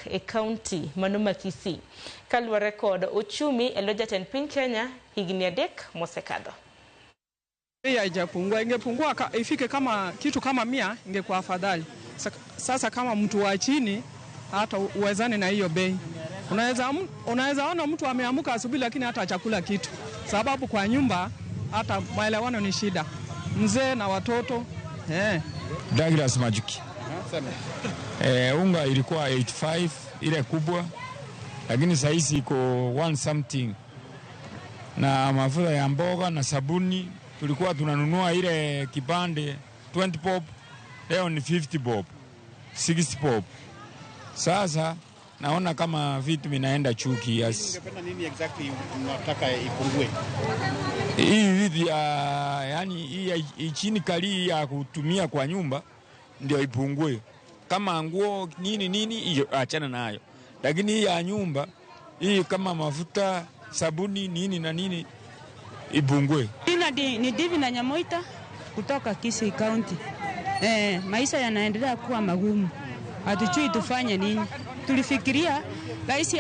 odak e kaunti mano ma Kisii. Kaluwore kod ochumi e lo jatend piny Kenya higni 3 mosekadho. Bei haijapungua, ingepungua ifike kama kitu kama 100 ingekuwa afadhali. Sasa kama mtu wa chini hata uwezane na hiyo bei. Unaweza ona mtu ameamka asubuhi lakini hata chakula kitu. Sababu kwa nyumba hata maelewano ni shida. Mzee na watoto. Douglas Majuki. Unga ilikuwa 85 ile kubwa, lakini saa hizi iko 1 something. Na mafuta ya mboga na sabuni tulikuwa tunanunua ile kipande 20 bob, leo ni 50 bob, 60 bob. Sasa naona kama vitu vinaenda chuki. Yes. Ungependa nini exactly unataka ipungue? Hii vitu ya, yani hii chini kali ya kutumia kwa nyumba ndio ipungue. Kama nguo nini nini hiyo achana nayo. Lakini hii ya nyumba hii kama mafuta, sabuni nini na nini ipungue. Jina ni Divi na Nyamoita kutoka Kisii County. Maisha yanaendelea kuwa magumu. Hatujui tufanye nini. Tulifikiria rais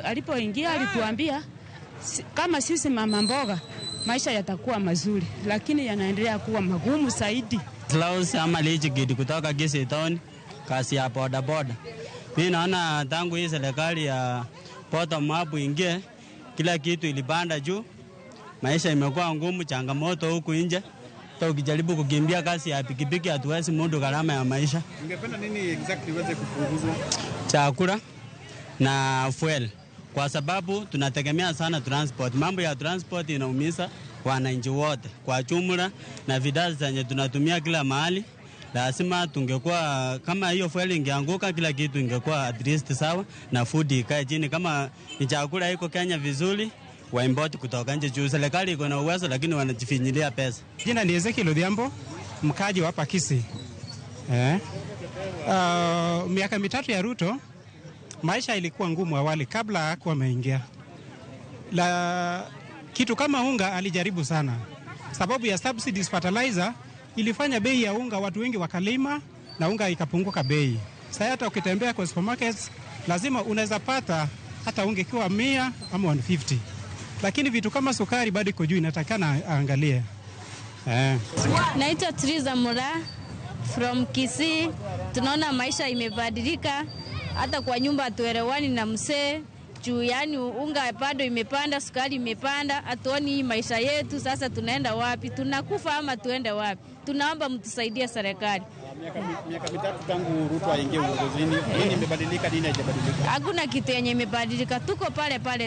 alipoingia alituambia kama sisi mama mboga maisha yatakuwa mazuri, lakini yanaendelea kuwa magumu zaidi. Klaus ama Lichigidi kutoka Kisii Town, kazi ya boda boda. Mimi naona tangu hii serikali ya bottom up ingie, kila kitu ilipanda juu. Maisha imekuwa ngumu, changamoto huku nje. Hata ukijaribu kukimbia kazi ya pikipiki hatuwezi mudu gharama ya maisha. Ungependa nini exactly iweze kupunguzwa? Chakula na fuel, kwa sababu tunategemea sana transport. Mambo ya transport inaumiza wananchi wote kwa jumla, na bidhaa zenye tunatumia kila mahali. Lazima tungekuwa kama hiyo fuel ingeanguka, kila kitu ingekuwa at least sawa, na food ikae chini. Kama ni chakula iko Kenya vizuri, waimport kutoka nje juu serikali iko na uwezo, lakini wanajifinyilia pesa. Jina ni Ezekiel Odhiambo, mkaji wa hapa Kisii. Miaka 3 ya Ruto maisha ilikuwa ngumu awali kabla hakuwa ameingia. La kitu kama unga alijaribu sana. Sababu ya subsidies fertilizer ilifanya bei ya unga watu wengi wakalima na unga ikapunguka bei. Sasa hata ukitembea kwa supermarkets lazima unaweza pata hata unga ikiwa 100 ama 150. Lakini vitu kama sukari bado iko juu, inatakana aangalie. Naitwa Triza Mura from Kisii. Tunaona maisha imebadilika, hata kwa nyumba hatuelewani na mzee. Juu yani unga bado imepanda, sukari imepanda, hatuoni hii maisha yetu. Sasa tunaenda wapi? Tunakufa ama tuende wapi? Tunaomba mtusaidie serikali. Miaka 3 tangu Ruto aingie uongozini, nini imebadilika, nini haijabadilika? Hakuna kitu yenye imebadilika, tuko pale pale.